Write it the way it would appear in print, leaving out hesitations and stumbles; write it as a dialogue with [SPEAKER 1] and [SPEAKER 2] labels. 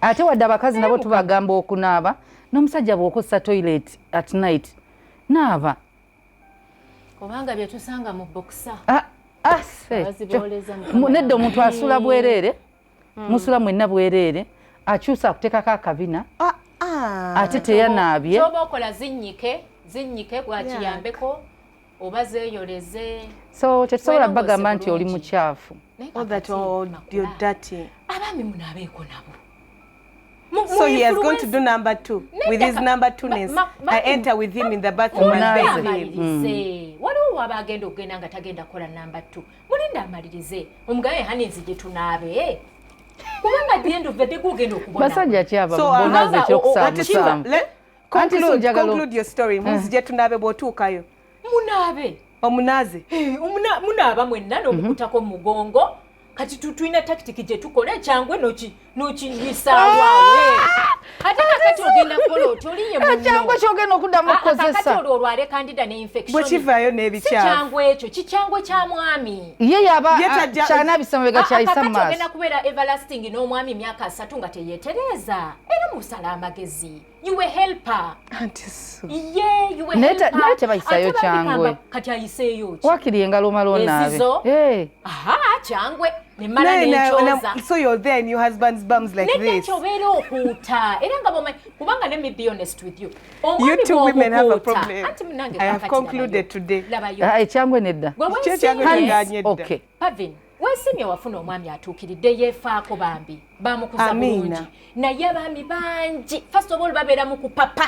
[SPEAKER 1] Ate wadde abakazi nabo tubagamba okunaaba, n'omusajja bw'okozesa toilet at night, naaba.
[SPEAKER 2] Kubanga bye tusanga mu boxer.
[SPEAKER 1] Ah, ah, nedda, omuntu asula bwereere, musula mwenna bwereere, akyusa akuteekako akabina,
[SPEAKER 3] Ah, ah.
[SPEAKER 1] ate teyanaabye.
[SPEAKER 2] Kyoba okola, zinnyike, zinnyike bwakiyambeko oba zeeyoleze.
[SPEAKER 1] So tetusobola bagamba nti oli mukyafu.
[SPEAKER 3] Or that, oh, you're dirty.
[SPEAKER 2] Abaami munaabeeko nabo.
[SPEAKER 3] So he has gone to do number two. With his number two-ness, I enter with him in the bathroom and bathe him.
[SPEAKER 2] Amalirize. Waliwo waba agenda okugenda nga tagenda kukola number two. Mulinde amalirize, omugaye, "Honey, nzije tunaabe," kubanga at the end of the day gugenda okubona.
[SPEAKER 1] Basajja ki abo?
[SPEAKER 3] So,
[SPEAKER 1] bonaze ekyokusaamusanvu.
[SPEAKER 3] Conclude, conclude your story. Muzije tunaabe, bw'otuukayo.
[SPEAKER 2] Munaabe.
[SPEAKER 3] Omunaaze.
[SPEAKER 2] Munaaba mwenna n'omukutako mu mugongo. Kati tulina tactic gye tukola ekyangwe n'okiyisaawawe. Ate kakati ogenda kukola oti oliye.
[SPEAKER 1] Ekyangwe kyogenda okuddamu
[SPEAKER 2] okukozesa.
[SPEAKER 1] Kakati
[SPEAKER 2] olwo olwale candida ne infection.
[SPEAKER 3] Bwe kivaayo
[SPEAKER 2] Si
[SPEAKER 3] n'ebikyafu.
[SPEAKER 2] Kyangu ekyo, kikyangwe kya mwami.
[SPEAKER 1] Ye yaba
[SPEAKER 3] Ye tajja-
[SPEAKER 1] kyanaabisa mabega, kyayisa mu
[SPEAKER 2] Kakati
[SPEAKER 1] maaso.
[SPEAKER 2] Ogenda kubeera everlasting n'omwami emyaka 30 nga teyeetereeza. Era musala amagezi. You a helper.
[SPEAKER 3] Auntie Sue.
[SPEAKER 2] Ye, you a
[SPEAKER 1] Naye
[SPEAKER 2] helper.
[SPEAKER 1] Naye tebayisayo
[SPEAKER 2] Ate bambi
[SPEAKER 1] kyangwe.
[SPEAKER 2] Kati ayiseeyo ki?
[SPEAKER 1] Wakiri engalo omala onaabe.
[SPEAKER 2] Ezizo?
[SPEAKER 1] Eh.
[SPEAKER 2] Aha, kyangwe nemala
[SPEAKER 3] No,
[SPEAKER 2] nenkyoza.
[SPEAKER 3] So you're there in your husband's bums like
[SPEAKER 2] Nedda,
[SPEAKER 3] this.
[SPEAKER 2] kyobeera okuuta era nga bwomanyi, kubanga let me be honest with you.
[SPEAKER 3] You two women have a problem.
[SPEAKER 2] Anti munange,
[SPEAKER 3] I have
[SPEAKER 2] kakati
[SPEAKER 3] concluded today.
[SPEAKER 2] labayo.
[SPEAKER 1] Ah, ekyangwe nedda.
[SPEAKER 2] Gwe
[SPEAKER 3] Kyo ekyangwe
[SPEAKER 2] weesiimye.
[SPEAKER 3] kiganye dda.
[SPEAKER 1] Okay.
[SPEAKER 2] Pavin, weesiimye wafuna omwami atuukiridde, yeefaako, bambi bamukuza
[SPEAKER 3] Amiina.
[SPEAKER 2] bulungi. Naye abaami bangi, first of all, babeera mu kupapa.